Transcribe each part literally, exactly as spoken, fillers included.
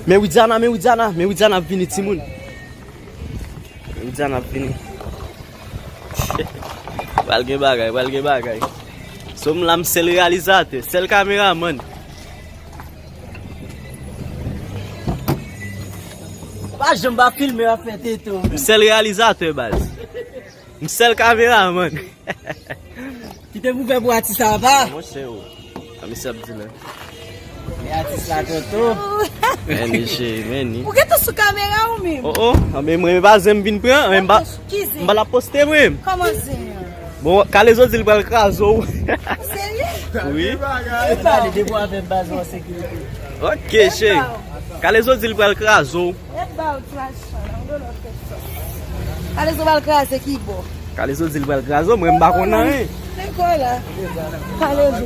Men Widiana, men Widiana, men Widiana ap vini, timoun. Men Widiana ap vini. Pral gen bagay, pral gen bagay. Sou m la, m sèl reyalizatè, sèl kameramann. Pa janm pa filme, ap fè teto. M sèl reyalizatè, baz. M sèl kameramann. Kite pou fè pou atis la, pa? Monchè, o. A, misye ap di la. E atis la, tonton. Men ni, cheri, men ni. Ou gentan sou kamera ou menm? O, o. A, men mwen, pa zen m vin pran, men m pa, m pa la poste, mwen. Kòman zen an? Bon, Kalezo di l pral kraze w. Serye? Wi. E pale, depi w avè m, baz, ou an sekirite. Ok, cheri. Kalezo di l pral kraze w. Ret ba w ti machann, an dolo kèk sòs. Kalezo pral kraze ki bò? Kalezo di l pral kraze w, mwen m pa konn anyen. Se kò la. Kalezo.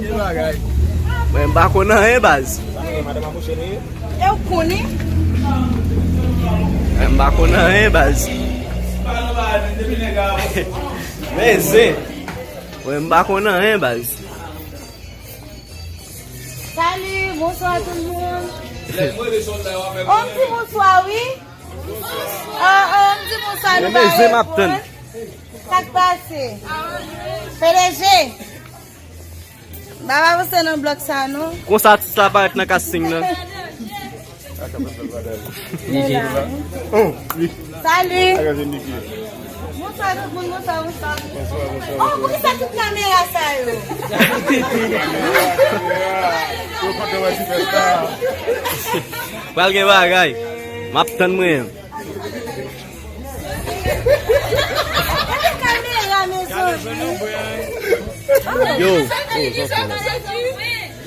Mwen m pa konn anyen, baz. E w konnen? Mwen m pa konn anyen, baz. Men zen. Mwen m pa konn anyen, baz. Salut, bonsoir tout le monde. Oh, m di bonswa, wi. Oh, oh, m di bonswa, nou pa reponn. Sa k pase? P D G. M pa avanse nan blòk sa, non. Konsa atis la parèt nan casting nan. Salut. Bonswa tout moun, bonswa, bonswa. Oh, poukisa tout kamera sa yo? Pral gen bagay. M ap tann mwen. Gade kamera, mezanmi. Yo.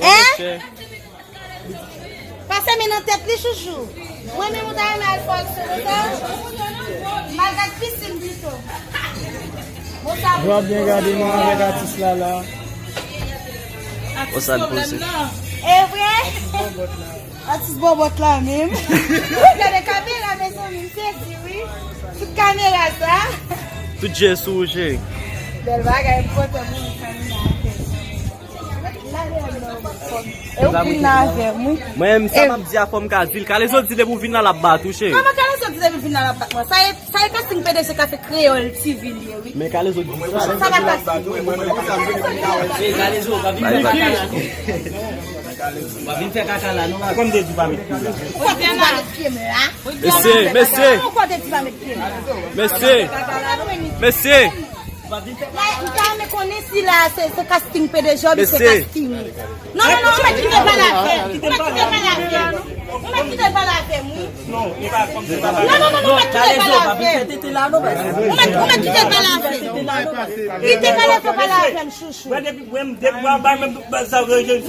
Hein? Pase men nan tèt li, chouchou. Mwen menm, ou ta renmen al fè aksyon konsa? M al gad pisin pito. Bon, sa. Yo ap byen gade nou avèk atis la la. Konsa l poze. E vre? Atis bòbòt la menm. Gade kamera, mezanmi, m sezi, wi. Tout kamera sa. Tout je sou ou, cheri. Bèl bagay, m kontan pou nou, kamera. E ou vin la avè m, wi. Mwen menm, sa m ap di a, fò m ka di l. Kalezo di depi w vin la, l ap bat ou, cheri. Kòman Kalezo di depi l vin la, l ap bat mwen? Sa e, sa e casting P D G Café Kreyòl T V li ye, wi. Men Kalezo di sa. Sa pa casting. Kalezo, pa vin fè kaka la, non. Kòm te di pa met pye la. Ou pa te di pa met pye m la. Mesye, mesye. Ou pa te di pa met pye m la. Mesye. Mesye. La, m ta renmen konnen si la se, se casting P D G oubyen se casting. Non, non, non, ou mèt kite l pale avè m. Ou mèt kite l pale avè m. Ou mèt kite l pale avè m, wi. Non, non, non, non, ou mèt kite l pale avè m. Ou mèt, ou mèt kite l pale avè m. Kite Kalezo pale avè m, chouchou.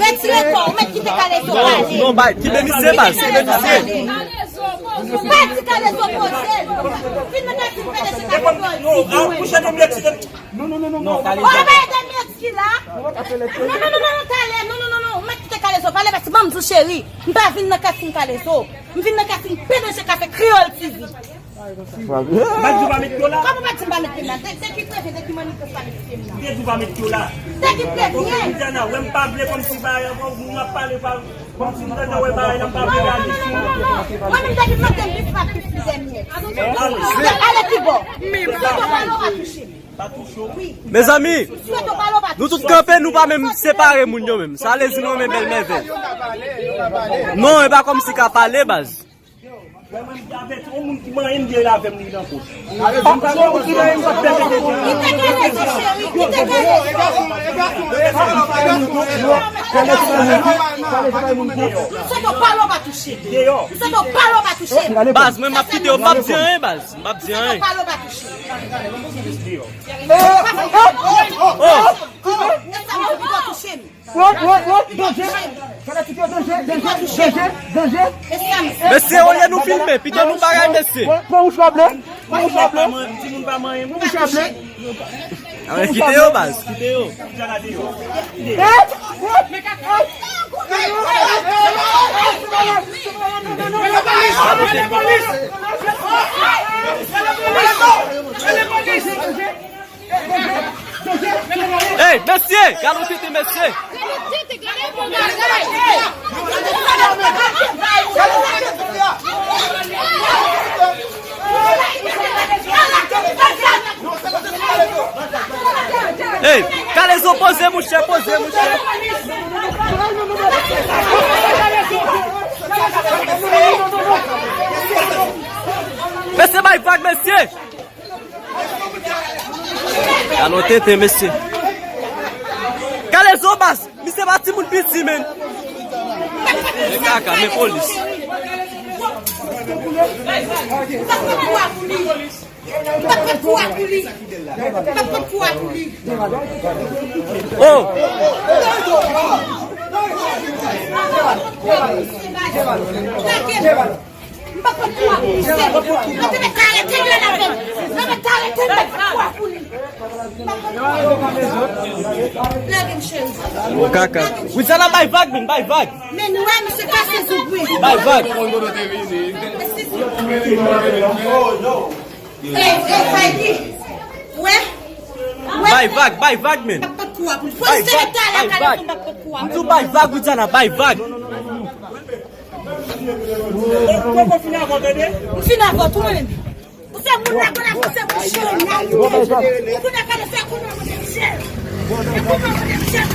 Retire kò, ou mèt kite Kalezo pale. Non, non, bay, kite misye, baz, kite misye. Pa di Kalezo poze l. Fin nan kè fin P D G ta konprann. Non, non, non, non, non. Ou pa ede m yo di la. Non, non, non, non, non, talè. Non, non, non, non. Ou mèt kite Kalezo pale, paske ban m di w, cheri. M pa vin nan casting Kalezo. M vin nan casting P D G Café Kreyòl T V. Ou pa di w pa met pye w la? Kòman ou pa di m pa met pye m la? De, de ki prevyen, de ki manifès pa met pye m la? Ou te di w pa met pye w la. De ki prevyen? Widiana, wè m pa vle kòmsi bagay ankò, moun ap pale pa, kòmsi m tande wè bagay la, m pa vle gade sou. Mwen menm depi maten m pif m ap pif plizyè minit. Ale pi bò. Sweto pale w pa touche m. Mezanmi, nou tout kanpe, nou pa menm separe moun yo menm. Sa vle di nou renmen bèl mèvèy. Non, e pa kòmsi ka pale, baz. Mwen, mwen, avèk yon moun ki manyen m, gen avè m li nan poch. Yon moun ki manyen m, pa pèmèt de. Kite Kalezo, cheri, kite Kalezo. M sweto pale w pa touche m. M sweto pale w pa touche m. Baz, mwen m ap kite yo, m p ap di anyen, baz. M p ap di anyen. Mesye, olye nou filme, pito nou bagay, mesye. Pran wouch la ble. Pran wouch la ble. Pran wouch la ble. Kite yo, baz. Kite yo. Ey, mesye, gade yon tete, mesye. Gade yon tete, gade yon bon bagay. Poze, monchè, poze, monchè. Mesye, bay vag, mesye. Alò, tenten, mesye. Kalezo baz, misye pa timoun piti, menn. Men kaka, men polis. M pa pran kou a pou li. M pa pran kou a pou li. M pa pran kou a pou li. Oh! M pa pran kou a pou li. Antre, arete l avè m. Antre, arete l, m pa pran kou a pou li. Lage m, cheri. Bon kaka. Widiana, bay vag, menn, bay vag. Men nou wè, misye kase zoup, wi. Bay vag. Bay vag, bay vag, men. M pa pran kou a pou li. Polis te mete talè a Kalezo, m pa pran kou a pou li. M di w bay vag, Widiana, bay vag. M fin avè w tou, mwen menm. Ou se moun la, ou se moun chè, ou konnen fè konnen mwen se chè. E konnen mwen se chè.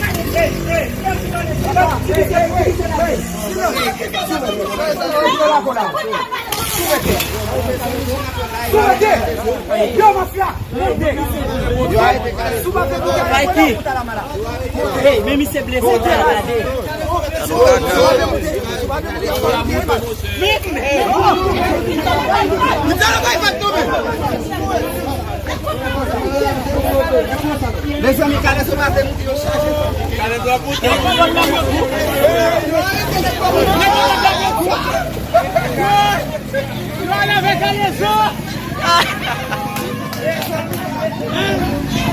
Yo, mafya! Hey, men misye blese, gade. Mezanmi, Kalezo pa vle moute, yo chaje.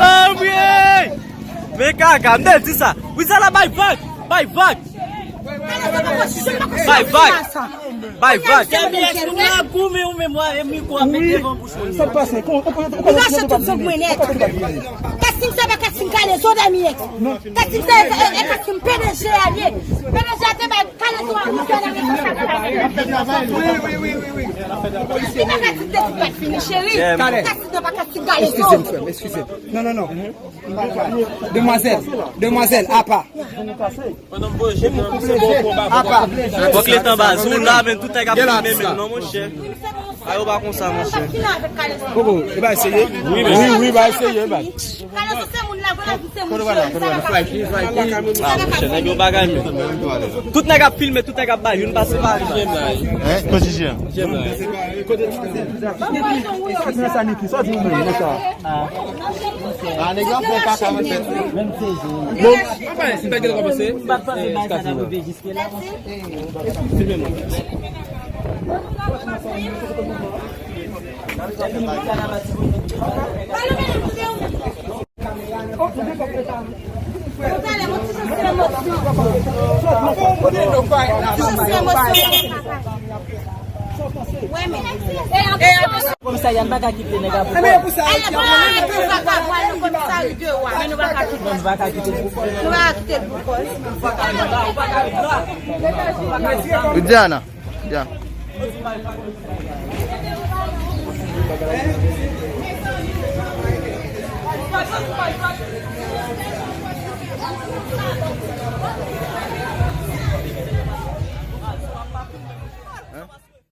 Anmwey! Men kaka, m te di sa. Widiana, bay vag! Bay vag! Bay vag! Bay vag! Damiyex, moun la ap goumen, ou menm w ap mikwo ap met devan bouch ou. Sa k pase? Ou rache tout zòt mwen nèt. Kasting sa pa kasting Kalezo, Damiyex. Kasting sa e, e, e kasting P D G a l ye. P D G a te bay Kalezo a misyon nan responsab. Wi, wi, wi, wi, wi. Li pa ka di de tout pa fini, cheri. Kasting nan pa kasting Kalezo. Eskize m, frè m, eskize m. Non, non, non. Demwazèl, demwazèl, apa. Apa. Fòk letan baz, ou la, men tout nèg ap filme menm non, monchè. A yo pa konsa, monchè. Koko, e ba eseye. Wi, wi, ba eseye, ba. Ah, monchè, nèg yo bagay, men. Tout nèg ap filme, tout nèg ap bay, youn pase pa lòt. Hein? Kote jijè? Kote jijè? Sa Niki, sa di ou menm, sa? Ah, nèg yo ap fè kaka, mesye. Bon, anpa, si pa gen kòmanse. M pa t panse bagay sa t ap rive jiske la, monchè. Filme mwen. Komisarya, n pa ka kite nèg ap pran. Nou pa ka kite l pou kòz. Widiana. Ya.